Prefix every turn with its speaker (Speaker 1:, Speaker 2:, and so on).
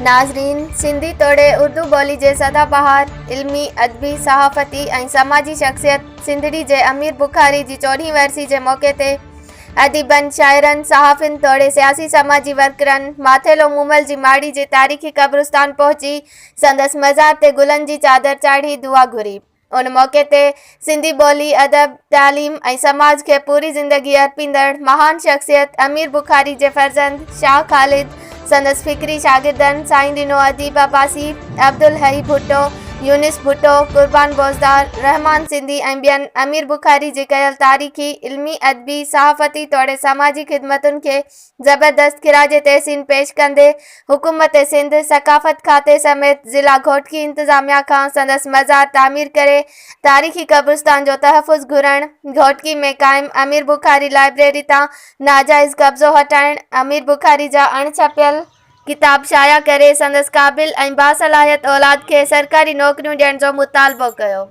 Speaker 1: ناظرين سنڌي توڙي اردو ٻولي جي سدا بهار علمي، ادبي، صحافتي ۽ سماجي شخصيت سنڌڙي جي امير بخاري جي چوڏهين ورسي جي موقعي تي اديبن، شاعرن، صحافين توڙي سياسي سماجي ورڪرن ماٿيلو مومل جي ماڙي جي تاريخي قبرستان پهچي سندس مزار تي گلن جي چادر چاڙهي دعا گهري. ان موقعي تي سنڌي ٻولي، ادب، تعليم ۽ سماج کي پوري زندگي ارپيندڙ مهان شخصيت امير بخاري جي فرزند شاهه خالد، سندس فڪري شاگردن سائين ڏنو اديب عباسي، عبدالحئي ڀٽو، يونس ڀٽو، قربان بوزدار، رحمان سنڌي ۽ ٻين امير بخاري جي ڪيل تاريخي، علمي، ادبي، صحافتي توڙي سماجي خدمتن کي زبردست خراج تحسين پيش ڪندي حڪومت سنڌ، ثقافت کاتي سميت ضلع گهوٽڪي انتظاميا کان سندس مزار تعمير ڪري تاريخي قبرستان جو تحفظ گهرڻ، گهوٽڪي ۾ قائم امير بخاري لائبريري تان ناجائز قبضو هٽائڻ، امير بخاري جا اڻ ڇپيل ڪتاب شايع ڪري سندس قابل ۽ باصلاحيت اولاد کي سرڪاري نوڪريون ڏيڻ جو مطالبو ڪيو.